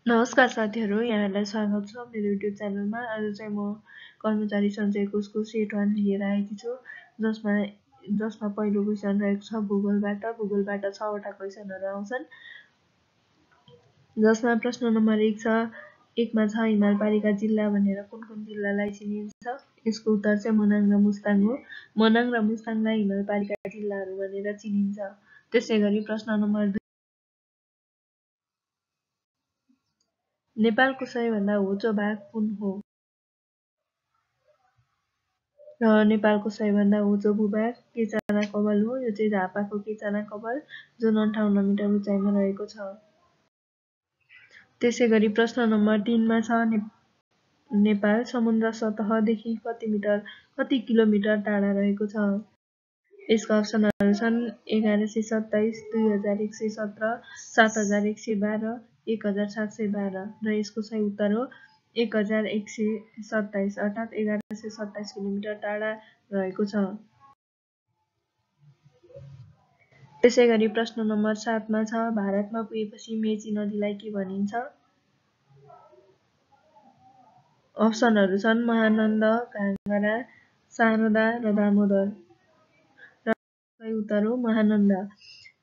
नमस्कार साथीहरू, यहाँहरूलाई स्वागत छ मेरो युट्युब च्यानलमा। आज चाहिँ म कर्मचारी सञ्चय कोषको सेट 1 लिएर आएकी छु, जसमा पहिलो क्वेसन रहेको छ भूगोलबाट। भूगोलबाट 6 वटा क्वेसनहरू आउँछन्, जसमा प्रश्न नम्बर 1 छ, 1 मा छ हिमालपालिका जिल्ला भनेर कुन कुन जिल्लालाई चिनिन्छ? यसको उत्तर चाहिँ मनाङ र मुस्ताङ हो। मनाङ र मुस्ताङलाई हिमालपालिका जिल्लाहरू भनेर चिनिन्छ। त्यसैगरी प्रश्न नम्बर 2, नेपालको सबैभन्दा होचो भाग कुन हो? र नेपालको सबैभन्दा होचो भूभाग केचाना कवल हो। यो चाहिँ झापाको केचाना कवल, जुन 58 मिटर उचाइमा रहेको छ। त्यसैगरी प्रश्न नम्बर 3 मा छ, नेपाल समुद्र सतहदेखि कति किलोमिटर टाढा रहेको छ? यसका अप्सनहरू छन् 1127, 2117, 7112, 1712 र यसको सही उत्तर हो 1127, अर्थात् 1127 किलोमिटर टाढा रहेको छ। त्यसैगरी प्रश्न नम्बर 7 मा छ, भारतमा पुगेपछि मेची नदीलाई के भनिन्छ? अप्सनहरू छन् महानन्द, घागरा, शारदा र दामोदर र सही उत्तर हो महानन्द।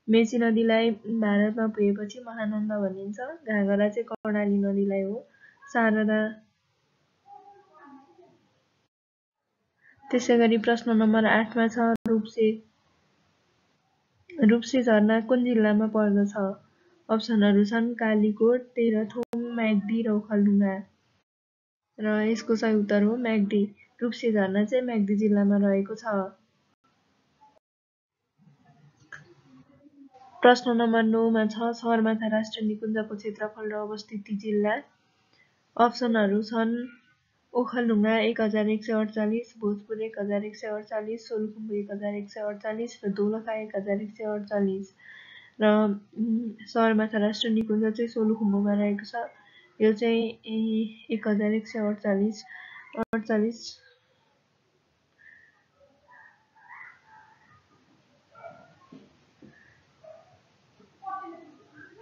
मेची नदीलाई भारतमा पुगेपछि महानन्द भनिन्छ। घागरा चाहिँ कर्णाली नदीलाई हो। शारदा। त्यसैगरी प्रश्न नम्बर 8 मा छ, रूप्से झरना कुन जिल्लामा पर्दछ? अप्सनहरू छन् कालीकोट, तेह्रथुम, म्याग्दी र ओखलढुङ्गा र यसको सही उत्तर हो म्याग्दी। रूप्से झरना चाहिँ म्याग्दी जिल्लामा रहेको छ। प्रश्न नम्बर 9 मा छ, सगरमाथा राष्ट्रिय निकुञ्जको क्षेत्रफल र अवस्थिति जिल्ला। अप्सनहरू छन् ओखलढुङ्गा 1148, भोजपुर 1148, सोलुखुम्बु 1148 र दोलखा 1148 र सगरमाथा राष्ट्रिय निकुञ्ज चाहिँ सोलुखुम्बुमा रहेको छ। यो चाहिँ 1148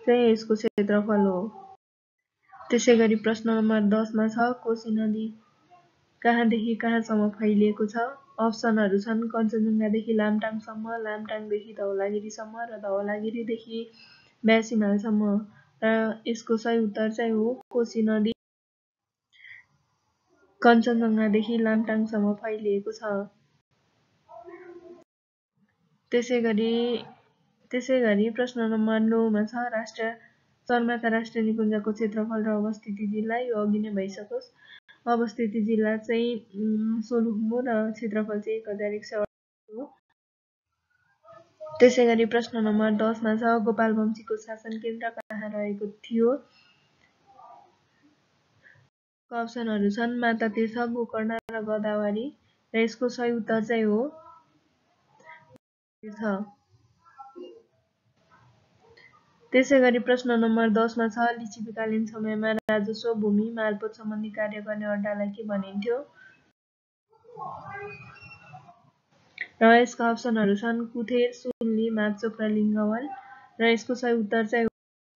चाहिँ यसको क्षेत्रफल हो। त्यसैगरी प्रश्न नम्बर 10 मा छ, कोशी नदी कहाँदेखि कहाँसम्म फैलिएको छ? अप्सनहरू छन् कञ्चनजङ्घादेखि लामटाङसम्म, लामटाङदेखि धवलागिरीसम्म र धवलागिरीदेखि ब्यासीमालसम्म र यसको सही उत्तर चाहिँ हो कोशी नदी कञ्चनजङ्घादेखि लामटाङसम्म फैलिएको छ। त्यसैगरी प्रश्न नम्बर 9 मा छ, सगरमाथा राष्ट्रिय निकुञ्जको क्षेत्रफल र अवस्थिति जिल्ला। यो अघि नै भइसकोस्। अवस्थिति जिल्ला चाहिँ सोलुखुम्बु र क्षेत्रफल चाहिँ 1148 हो। त्यसैगरी प्रश्न नम्बर 10 मा छ, गोपालवंशीको शासन केन्द्र कहाँ रहेको थियो? अप्सनहरू छन् मातातीर्थ, गोकर्ण र गोदावरी र यसको सही उत्तर चाहिँ हो तीर्थ। त्यसैगरी प्रश्न नम्बर 10 मा छ, लिच्छवीकालीन समयमा राजस्व, भूमि, मालपोत सम्बन्धी कार्य गर्ने अड्डालाई के भनिन्थ्यो? र यसका अप्सनहरू छन् कुथेर, सुल्ली, मापचोक र लिङ्गवल र यसको सही उत्तर चाहिँ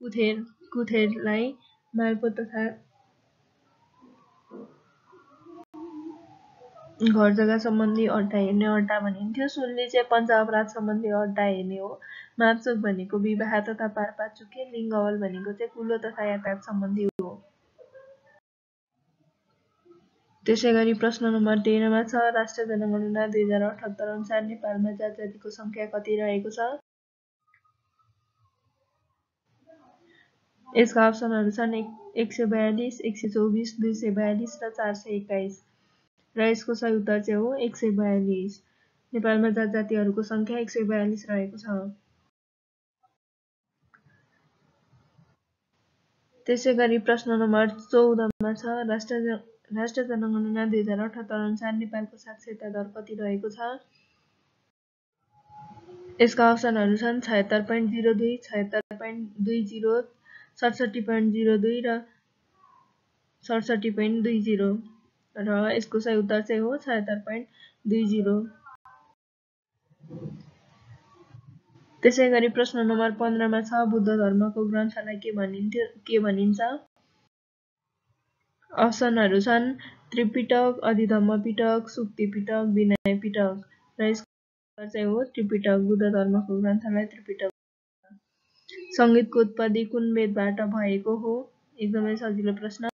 कुथेर। कुथेरलाई मालपोत तथा घर जग्गा सम्बन्धी अड्डा हेर्ने अड्डा भनिन्थ्यो। सुल्ली चाहिँ पञ्च अपराध सम्बन्धी अड्डा हेर्ने हो। मापचोक भनेको विवाह तथा पारपाचुके, लिङ्गवल भनेको चाहिँ कुलो तथा यातायात सम्बन्धी हो। त्यसैगरी प्रश्न नम्बर 13 मा छ, राष्ट्रिय जनगणना 2078 अनुसार नेपालमा जात-जातिको संख्या कति रहेको छ? यसका अप्सनहरू छन् 142, 124, 242 र 421 र यसको सही उत्तर चाहिँ हो 142। नेपालमा जात-जातिहरूको संख्या 142 रहेको छ। त्यसैगरी प्रश्न नम्बर 14 मा छ, राष्ट्रिय जनगणना 2078 अनुसार नेपालको साक्षरता दर कति रहेको छ? यसका अप्सनहरू छन् 76.02, 76.20, 67.02 र 67.20 र यसको सही उत्तर चाहिँ हो 76.20। त्यसैगरी प्रश्न नम्बर 15 मा छ, बुद्ध धर्मको ग्रन्थलाई के भनिन्छ? अप्सनहरू छन् त्रिपिटक, अधिधम्म पिटक, सुक्ति पिटक, विनय पिटक र यसको उत्तर चाहिँ हो त्रिपिटक। बुद्ध धर्मको ग्रन्थलाई त्रिपिटक। सङ्गीतको उत्पत्ति कुन वेदबाट भएको हो? एकदमै सजिलो प्रश्न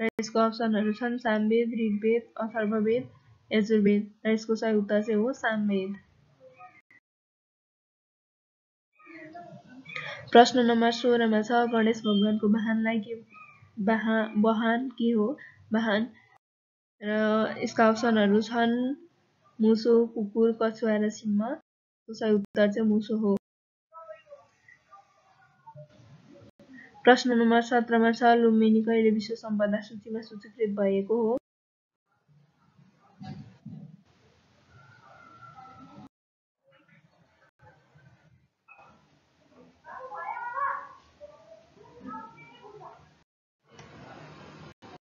र यसको अप्सनहरू छन् सामवेद, ऋग्वेद, अथर्ववेद, यजुर्वेद र यसको सही उत्तर चाहिँ हो सामवेद। प्रश्न नम्बर 16 मा छ गणेश भगवानको वाहन के हो? वाहन र यसका अप्सनहरू छन् मुसो, कुकुर, कछुवा र सिंह। सही उत्तर चाहिँ मुसो हो। प्रश्न नम्बर 17 मा छ लुम्बिनी कहिले विश्व सम्पदा सूचीमा सूचीकृत भएको हो?